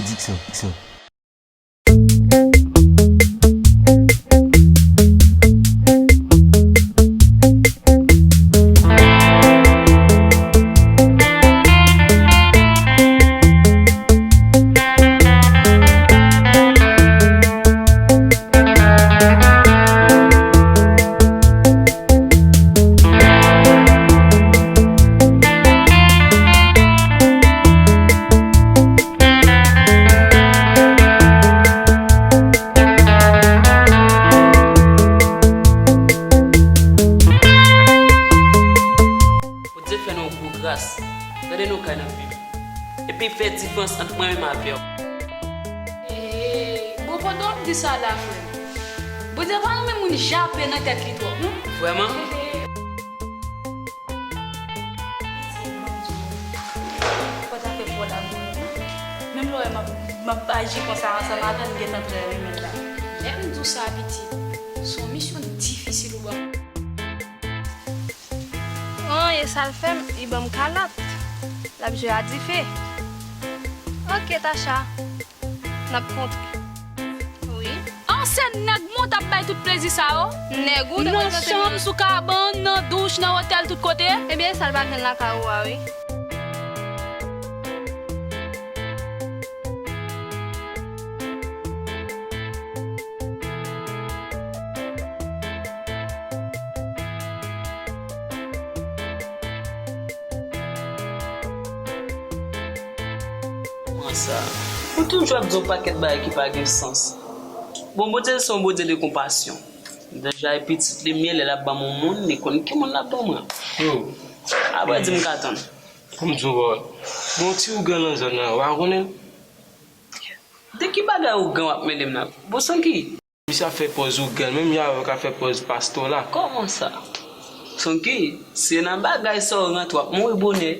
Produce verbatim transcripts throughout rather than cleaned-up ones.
Diksyon, diksyon. Bondye fè nou yon gwo gras. Gade nou kay nan vi nou. Epi fè diferans ant mwen menm avè w. Ee, bon, pandan w ap di sa la, frè m, Bondye pa renmen moun jape nan tèt li twòp, non. Vrèman? Fò ta fè fò laboure, non. Menm lè w wè m ap, m ap aji konsa ansanm avè l, m gentan trè renmen l la. Lè m di w sa, pitit, se yon misyon difisil ou ban m. An, e sa l fè m, li ban m kalòt. L ap jwe a dife. Oke, Tacha. N ap kontre. Wi. An, se nèg mwen w t ap bay tout plezi sa yo? Nèg ou te nan chanm, sou kabann, nan douch, nan otèl, tout kote? Ebyen, e sa l pa jwenn lakay ou a, wi. Kòman sa? Ou toujou ap di yon pakèt bagay ki pa gen sans. Bon, Bondye se yon Bondye de konpasyon. Deja, e pitit li m ye, lè l ap ban m yon moun, li konn ki moun l ap ban mwen. Yo. Apre, di m ka tann. Pou m di w, bon, ti ougan nan zòn nan, w pa konnen l? De ki bagay ougan w ap mele m nan? Bon, Sonky. Misye ap fè pòz ougan, menm jan avè w ka fè pòz pastè w la. Kòman sa? Sonky, se nan bagay sa w rantre, w ap mouri bonè.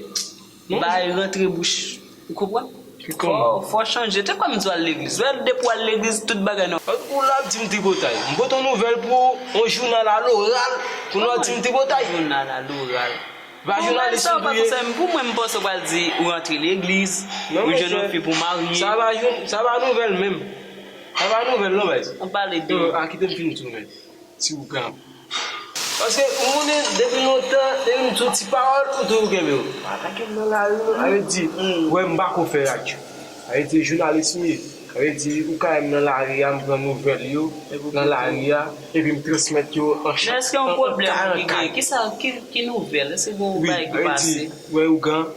Bay rantre bouch. Ou konprann? Fò, fò chanje. Te kwè m di w al legliz. Wè, depi w al legliz, tout bagay nan. Ou la ap di m tripotay. M pote yon nouvèl pou ou, yon jounal a loral, pou nou ap di m tripotay. Jounal a loral. Pa jounalis sa ou pa konsa, pou mwen, m panse w pral di ou rantre legliz, ou jwenn yon fi pou marye. Sa pa jou-, sa pa nouvèl menm. Sa pa nouvèl non, baz. An pale de. Yo, a kite m fin di w, men. Ti ougan. Paske, ou konnen, depi lontan, depi m di w ti pawòl, ou toujou kenbe yo. Atake m nan lari, non. Sa vle di, wè, m pa ko fè radyo. Sa vle di, jounalis m ye. Sa vle di, ou ka wè m nan lari a, m pran nouvèl yo nan lari a, epi m transmèt yo an chat. Men èske yon pwoblèm ki gen? Kisa, ki, ki nouvèl? Èske gen yon bagay ki pase? Wi, sa vle di, wè, ougan,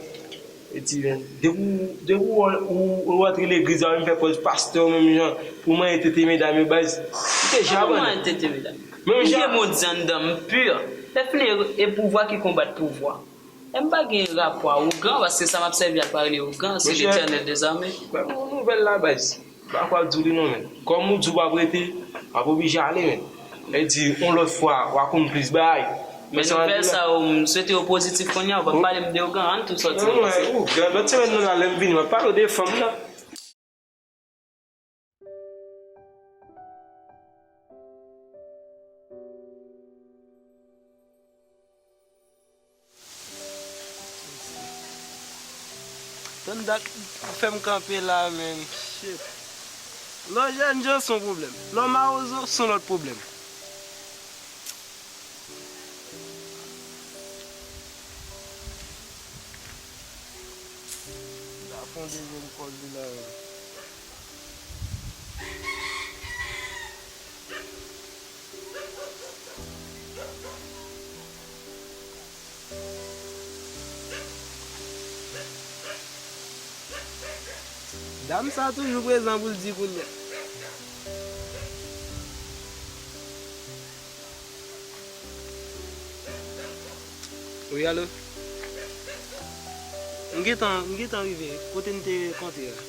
e di, depi w, depi w, ou, ou rantre legliz la, ou vin fè pòz pastè, menm jan, pou manyen tete medam yo, baz. Ou te ja ban. Manyen tete medam. Menm jan. M gen Bondye anndan m, m pi. Lè fini, e pouvwa ki konbat pouvwa. E m pa gen rapò a ougan, paske sa m ap sèvi a pa rele ougan, se Letènèl dezame. Monchè, ba m yon nouvèl la, baz. Pa kwè w di w li non, men. Kòm ou di w p ap rete, w ap oblije ale, men. E di, yon lòt fwa, w a konn plis bagay. Men nouvèl sa yo, m swete yo pozitif kounye a, ou p ap pale m de ougan, ann tou sòti nan pase. Non, non, ougan, lòt semèn nan la, lè m vini, m ap pale w de fanm nan. Tann dat ou fè m kanpe la, menn. Shit. Lè w jèn jan, se yon pwoblèm. Lè w mawozo, se yon lòt pwoblèm. M ta fè yon dezyèm kòl li la, menn. Dam sa toujou prezan pou l di kounye a. Wi, alo? M gentan, m gentan rive kote n te kontre a.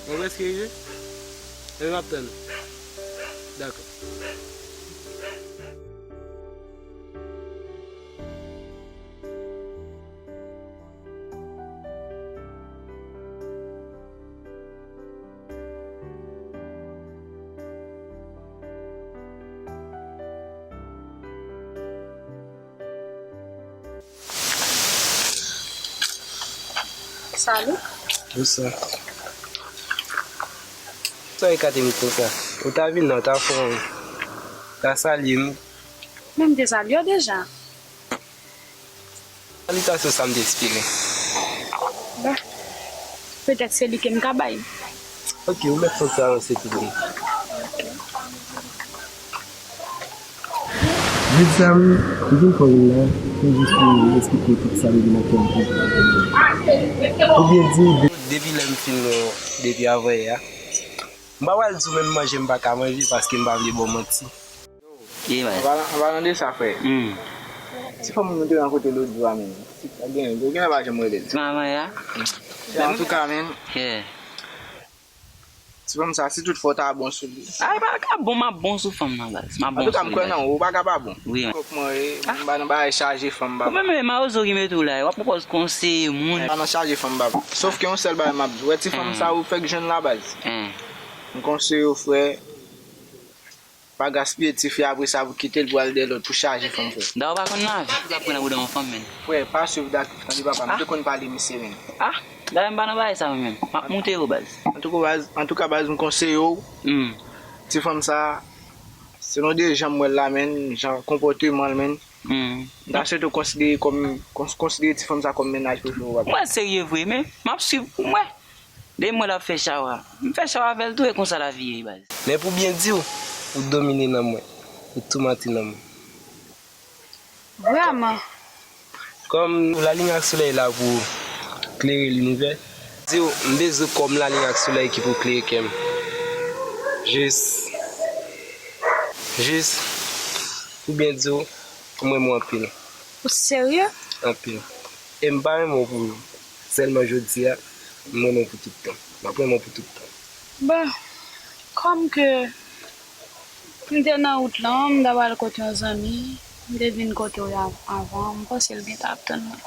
Mwen prèske rive. Enben, m ap tann ou. Dakò. Salut. Bonswa. Sa e kate m konsa. Ou ta vin la, ou ta fè yon, ta salye m. Men m te salye w deja. Salitasyon sa m te espere. Bon. Petèt se li ke m ka bay. Ok, ou mèt fè sa avanse tou bon. Jodi sa, m vin fè w vin la, pou jis pou m eksplike w tout sa m gen nan kè m pou. Oubyen di, de- Depi lè m fin wè w, depi avanyè a, m pa pral di w menm manje m pa ka manje paske m pa vle ba w manti. Ye, baz. An palan, an palan de sa, frè. Hmm. Ti fanm nou te rankontre lòt jou a, men. Ti, gen, gen, gen lè pa janm rele l. Ti manman ya? Antouka, men. Yeah. Ti fanm sa, si tout fwa w ta bon sou li. Ay, pa ka bon, m ap bon sou fanm nan, baz. M ap bon sou li, baz. Antouka, m kwè nan ou, ou pa ka pa bon. Wi, men. Kòk mwen, e, m pa nan bagay chaje fanm, baba. Ou menm, e mawozo ki mete w la, w ap pwopoze konseye moun. Pa nan chaje fanm, baba. Sòf ke yon sèl bagay m ap di w. Wè ti fanm sa ou fèk jwenn la, baz. M konseye w, frè. Pa gaspiye tifi apre sa pou kite l pou al dèyè lòt pou chaje fanm, frè. Da ou pa konn lavi pou w ap pran nan bouda yon fanm, menn. Frè, pa swiv Dakif, tande papa, m te konn pale misye, menn. Ah, dayè m pa nan bagay sa mwen menm. M ap moute yo, baz. Antouka, baz, antouka, baz, m konseye w. Hmm. Ti fanm sa, selon de jan m wè l la, menn, jan konpòteman l, menn. Hmm. M ta swete w konsidere kòm, kons-, konsidere ti fanm sa kòm mennaj pou jou w ap. Mwen serye vre, men m ap swiv pou mwen. Depi m wè l ap fè chawa, m fè chawa avè l tou, e konsa lavi ye, baz. Men pou byen di w, ou domine nan mwen, ou tou manti nan mwen. Vrèman. Kòm lalin ak solèy la pou klere linivè, di w, m bezwen kòm lalin ak solèy ki pou klere kè m. Jis, jis, pou byen di w, m renmen w anpil. Ou serye? Anpil. E m pa renmen w pou sèlman jodi a, m renmen w pou tout tan. M ap renmen w pou tout tan. Bon, kòm ke m te nan wout lan, m ta pral kote yon zanmi, m te vin kote w la avan, m panse l gentan ap tann mwen.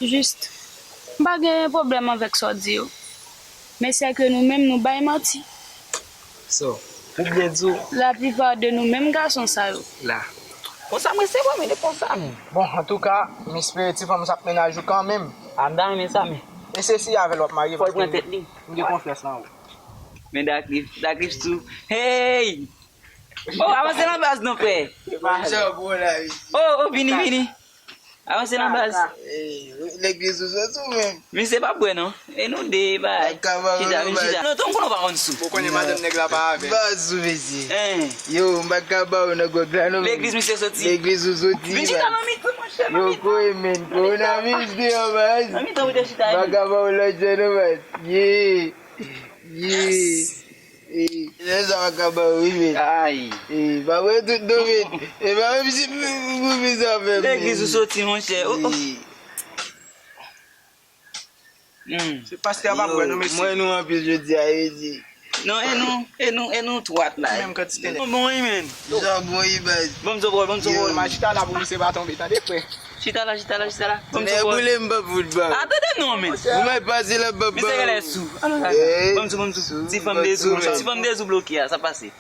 Jis, m pa gen pwoblèm avèk sa w di yo. Men sèke nou menm, nou bay manti. So, pou byen di w. Laplipa de nou menm gason sa yo. La. Konsa mwen se mwen, men de konsa men. Bon, antouka, m espere ti fanm sa ap mennaj ou kanmenm. A, m ta renmen sa, men. E se si avè l w ap marye, paske m gen konfyans nan ou. Men Daklif, Daklif sou. Hey! Oh, avanse nan baz non, frè. Oh, oh, vini, vini. Avanse nan baz. Legliz ou soti ou menm? Misye pa bwè non. E nou de, bay. Chita, vin chita. Non, tonton konnen w pa konn sou. Ou konnen madanm nèg la pa avè l. Baz ou, mesye. Yo, m pa ka ba ou nan gwòg la non. Legliz misye soti. Legliz ou soti. Vin chita nan mitan, monchè, nan mitan. Yo, konnen men. Kowonaviris deyò, baz. Nan mitan ou te chita. M pa ka ba ou lòt jan non, baz. Yeah. Yeah. Lè sa w ap ka ba wi, men. Ay. E, pa wè tout non, men. E pa menm si pou, pou bizafè, men. Legliz ou soti, monchè. Oh, oh. Hmm. Se pastè a pa bwè non, mesye. Mwen nou anpil jodi a, e di. Non, e nou, e nou, e nou twat la. Menm kantite nèg. Bon, bon, wi, men. Jan bon, wi, baz. Bon, m zo pwòl, bon, m zo pwòl. Machita la pou misye pa tonbe, tande, frè. Chita la, chita la, chita la. Bon, m zo pwòl. Boule m pa fout ba. Atande non, men. Ou mèt pase la, bab. Misye genlè sou. Alò la. Bon, m zo, bon, m zo. Ti fanm de zo, ti fanm de zo bloke a, sa pase.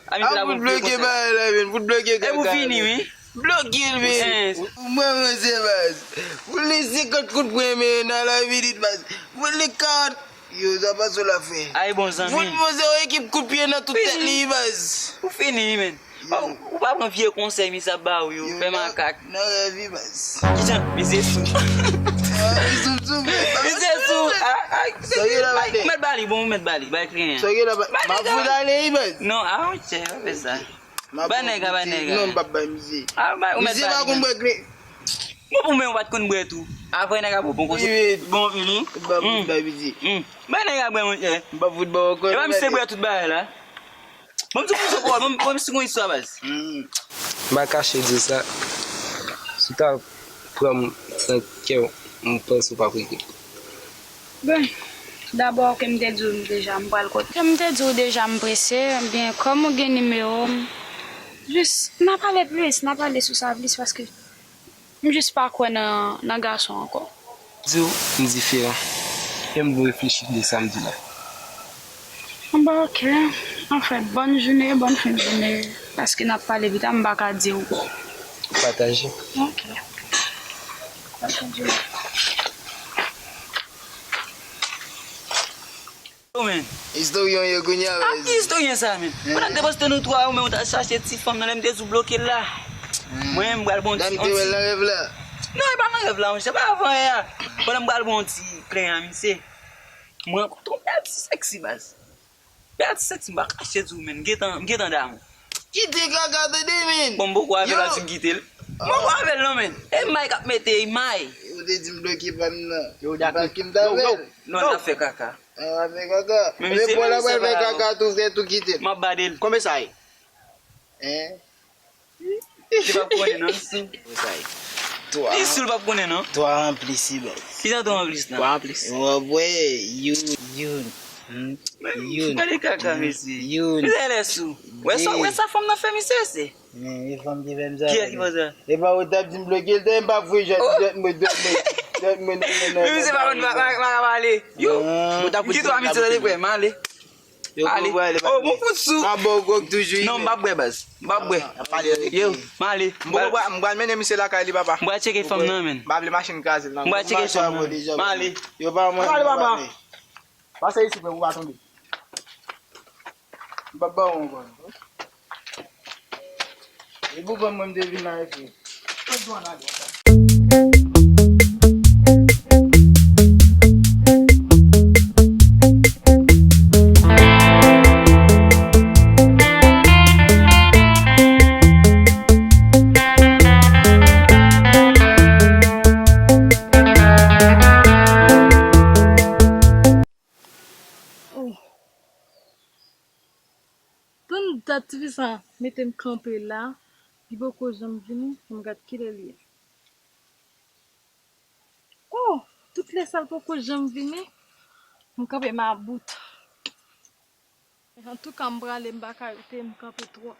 A fout bloke bagay la, men. Fout bloke kaka. E pou fini, wi. Bloke l, men. Mwen, mwen, se baz. Fout li senkant kout pwen, men, nan la minit, baz. Fout li karant. Yo, sa pa sou la fè. Ay, bon zanmi. Fout mwen se yon ekip kout pye nan tout tèt li, baz. Ou fini, men. Ou pa pran vye konsèy misye ap ba ou yo, fè makak. Nan rèv wi, baz. Kijan? Misye sou. Misye sou, misye sou. Misye sou. Mèt ba li, bon, mèt ba li, bay kliyan. M ap fout ale wi, baz. Non, a, monchè, pa fè sa. Bay nèg la, bay nèg la. Non, m p ap bay misye. Ou mèt ba li. Misye pa konn bwè grenn. Bon, pou mwen, ou pa t konn bwè tou. Apre nèg la bon, bon konsèy. Bon, vini. M p ap fout bay misye. Bay nèg la bwè, monchè. M p ap fout ba w ankò. Epa misye bwè tout bagay la. Bon, m di w, bon, bon, bon, si gon istwa, baz. M pa kache di w sa. Si w ta pran m nan kè w, m panse w p ap regrèt. Bon, dabò, ke m te di w deja, m pral kote. Ke m te di w deja, m prese, ebyen, kòm ou gen nimewo m, jis, n a pale plis, n a pale sou sa plis, paske m jis pa kwè nan, nan gason ankò. Di w, m diferan. E m vin reflechi de sa m di la. Bon, ok. Anfen, bòn jounen, bòn fen jounen. Paske n ap pale pita, m pa ka di w. Pataje. Ok. Pataje. Istoryen w ye kounye a. A ki istoryen sa, men? Pandan m te panse nou twa, ou menm ou t al chache ti fanm nan, lè m te di w bloke l la. Mwen, m pral bon ti. Dam te wè l nan rèv la. Non, e pa nan rèv la, monchè, pa avan yè a. Pandan m pral bon ti plen a misye. Mwen rankontre yon bèl ti sèksi, baz. Bèl ti sèksi, m pa kache di w, men, m gentan, m gentan damou. Kite kaka tande, men. Bon, m poko avè l, al di m kite l. M poko avè l, non, men. E may k ap mete, e may. Ou te di m bloke pa m nan. Yo, dakò. Ki m t avè l. Non, n ap fè kaka. Ah, fè kaka. Men misye, pran la, pral fè kaka tou, fè tou kite. M ap bade l. Konbyen sa ye? Hein? Li p ap konnen non, li sou. Konbyen sa ye? Twa. Li sou, li p ap konnen non. Twa anplis, si baz. Kisa twa anplis la? Twa anplis. W ap wè, youn, youn. Hmm? Youn. Gade kaka, mesye. Youn. Misye lè sou. Wè sa, wè sa fanm nan fè misye, se. Men, e fanm ki fè m sa. Kiyès ki fè sa? E pa ou t ap di m bloke l, tè m p ap voye jòt, jòt mwen, jòt mwen, jòt mwen, non, non, non. Men misye pa konn pa, pa, pa ka pale. Yo, m gen twa misye tande prè, m ale. Ale. Oh, bon kout sou. M ap ba w gwòg toujou. Non, m p ap bwè, baz. M p ap bwè. Yo, m ale. M pral, m pral mennen misye lakay li, papa. M pral tcheke fanm nan, men. M pa vle machin kraze l, non. M pral tcheke fanm nan. M ale. Yo, pa mwen. M ale, papa. Pase isit, frè, pou w pa tonbe. M p ap ba w ankò, non. E pou ban mwen, m te vin la, frè. Oh. Tann dat tifi sa mete m kanpe la, li poko janm vini, m gad kilè li ye. Oh, tout lè sa l poko janm vini, m kanpe m about. Antouka, m prale, m pa ka rete, m kanpe twòp.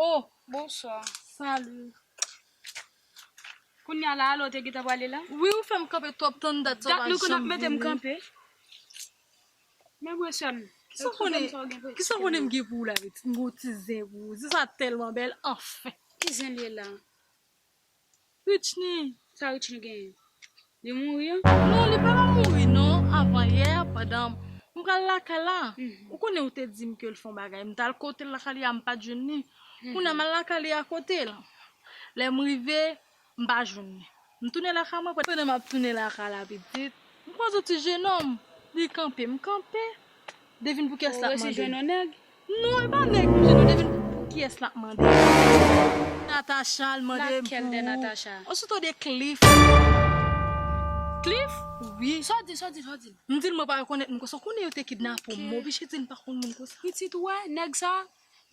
Oh, bonswa. Salut. Kounye a la, alò, ou te gentan prale la? Wi, ou fè m kanpe twòp tan dat sa w pa janm vini. Dat nou konn ap mete m kanpe. Men mwen sèl. Kisa w konnen, kisa w konnen m gen pou ou la, pitit? M gen yon ti zen pou ou. Zen sa tèlman bèl, anfen. Ki zen li ye la? Richny. Sa Richny genyen? Li mouri an? Non, li pa mouri non. Avan yè, pandan m pral lakay la, ou konnen ou te di m ke l fè yon bagay. M t al kote l lakay li a, m pa t jwenn li. Kounye a m al lakay li a kote l. Lè m rive, m pa jwenn li. M tounen lakay mwen, pandan m ap tounen lakay la, pitit, m kwaze yon ti jenòm. Li kanpe, m kanpe. Devine pou kiyès l ap mande. Ou resi jwenn yon nèg? Non, e pa nèg m jwenn, devine pou kiyès l ap mande. Natacha, l mande m pou. Lakèl de Natacha? Ou sou tande Cliff? Cliff? Wi. Sa w di, sa w di, sa w di? M di l mwen pa rekonèt moun konsa. Ou konnen yo te kidnape w, m oblije di l m pa konn moun konsa. Pitit, ou wè, nèg sa,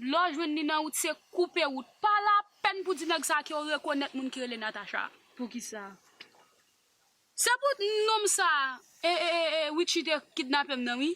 lè w jwenn li nan wout, se koupe wout. Pa lapèn pou di nèg sa ke w rekonèt moun ki rele Natacha. Poukisa? Se pou nonm sa, e, e, e, e, Richie te kidnape m nan, wi.